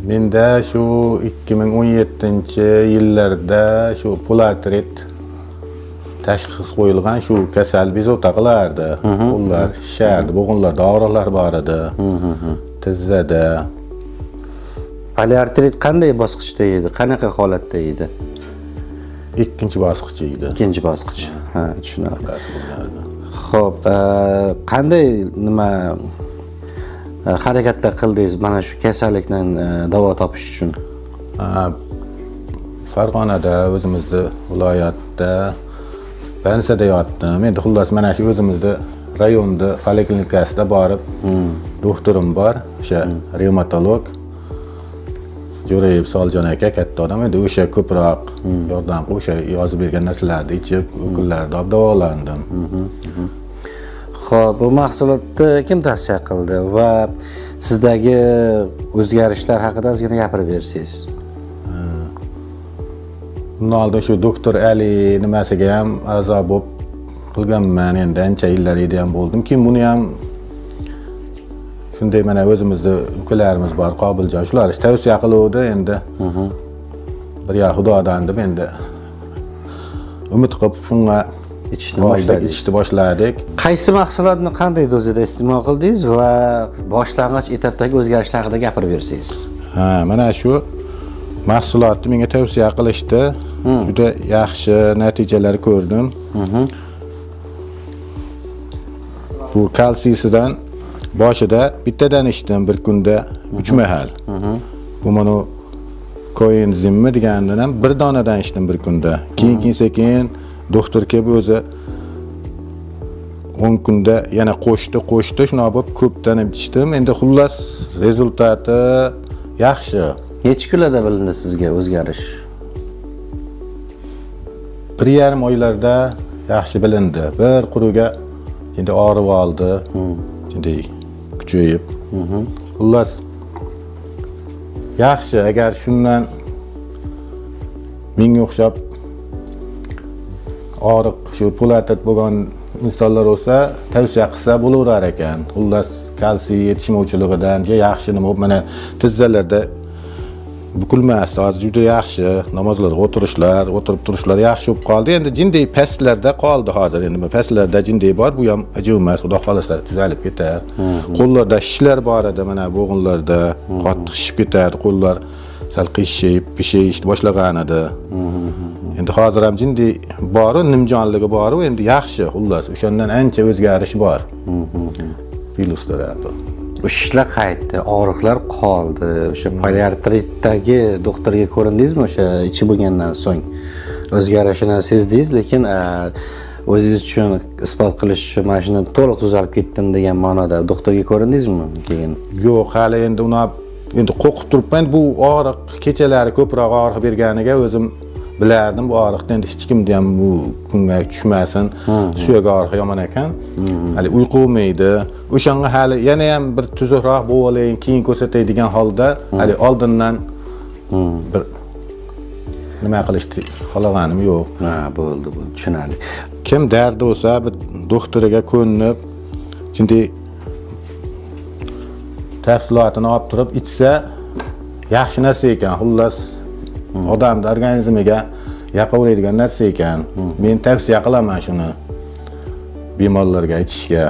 Menda shu 2017-yillarda shu poliartrit tashxis qo'yilgan, shu kasal bezovta qilardi. Qo'llar shishardi, bo'g'inlarda og'riqlar bor edi. Tizzada. Poliartrit qanday bosqichda edi? Qanaqa holatda edi? Ikkinchi bosqichi edi. Ikkinchi bosqich. Ha, tushunarli. Xo'p, qanday nima harakatlar qildingiz mana shu kasallikdan davo topish uchun? Ha, Farg'onada, o'zimizni viloyatda больница da yotdim. Endi xullas, mana shu o'zimizni rayonni poliklinikasida borib, doktorim bor, o'sha revmatolog Jo'rayev Soljon aka, katta odam edi, o'sha ko'proq yordam qilib, o'sha yozib bergan narsalarni ichib, ukollarni olib davolandim. Xo'p, bu mahsulotni kim tavsiya qildi va sizdagi o'zgarishlar haqida ozgina gapirib bersangiz. Bundan oldin shu doktor Ali nimasiga ham a'zo bo'lib qilganman, endi ancha yillar edi ham bo'ldim. Keyin buni ham shunday mana o'zimizni ukalarimiz bor, Qobiljon, shular tavsiya qiluvdi. Endi bir yo Xudodan deb endi umid qilib shunga ichishni oldik, boshladik. Ichishni boshladik. Qaysi mahsulotni qanday dozada iste'mol qildingiz va boshlang'ich etapdagi o'zgarishlar haqida gapirib bersangiz. Ha, mana shu mahsulotni menga tavsiya qilishdi. Juda yaxshi natijalar ko'rdim. Bu kalsiysidan boshida bittadan ichdim bir kunda 3 mahal. Bu mana koenzimmi deganidan ham bir donadan ichdim bir kunda. Keyin sekin doktor kelib o'zi 10 kunda yana qo'shdi, qo'shdi, shunaqa bo'lib ko'pdan ham ichdim. Endi xullas, результат i yaxshi. Necha kunlarda bilindi sizga o'zgarish? 1,5 oylarda yaxshi bilindi. Bir quruga endi og'rib oldi. Shunday kuchayib. Xullas, yaxshi, agar shundan menga o'xshab og'riq shu poliartrit bo'lgan insonlar bo'lsa, tavsiya qilsa bo'laverar ekan. Xullas, kalsiy yetishmovchiligidan juda yaxshi nima bo'lib, mana tizzalarda bukilmasdi. Hozir juda yaxshi namozlarga o'tirishlar, o'tirib turishlar yaxshi bo'lib qoldi. Endi jinday pastlarda qoldi hozir. Endi pastlarda jinday bor, bu ham ajab emas, Xudo xohlasa tuzalib ketar. Qo'llarda shishlar bor edi, mana bo'g'inlarda qattiq shishib ketardi, qo'llar sal qiyshayib, pishayishni boshlagan edi. Endi hozir ham jinday boru, nimjonligi boru, endi yaxshi, xullas, o'shandan ancha o'zgarish bor. Plus tarafi. Shishlar qaytdi, og'riqlar qoldi. O'sha poliartritdagi doktorga ko'rindingizmi o'sha ichib bo'lgandan so'ng? O'zgarishini sezdingiz, lekin o'zingiz uchun isbot qilish uchun mana shuni to'liq tuzalib ketdim degan ma'noda doktorga ko'rindingizmi keyin? Yo'q, hali endi uni endi qo'rqib turibman. Bu og'riq kechalari ko'proq og'riq berganiga o'zim bilardim. Bu og'riqni endi hech kimda ham bu kunga tushmasin. Suyak og'rig'i yomon ekan. Hali uyqu bo'lmaydi. O'shanga hali yana ham bir tuzukroq bo'lib olayin, keyin ko'rsatay degan holda hali oldindan bir nima qilishni xohlaganim yo'q. Ha, bo'ldi, bo'ldi, tushunarli. Kim dardi bo'lsa, bir doktoriga ko'rinib, shunday tafsilotini olib turib ichsa yaxshi narsa ekan. Xullas, odamni organizmiga yoqaveradigan narsa ekan. Men tavsiya qilaman shuni bemorlarga ichishga.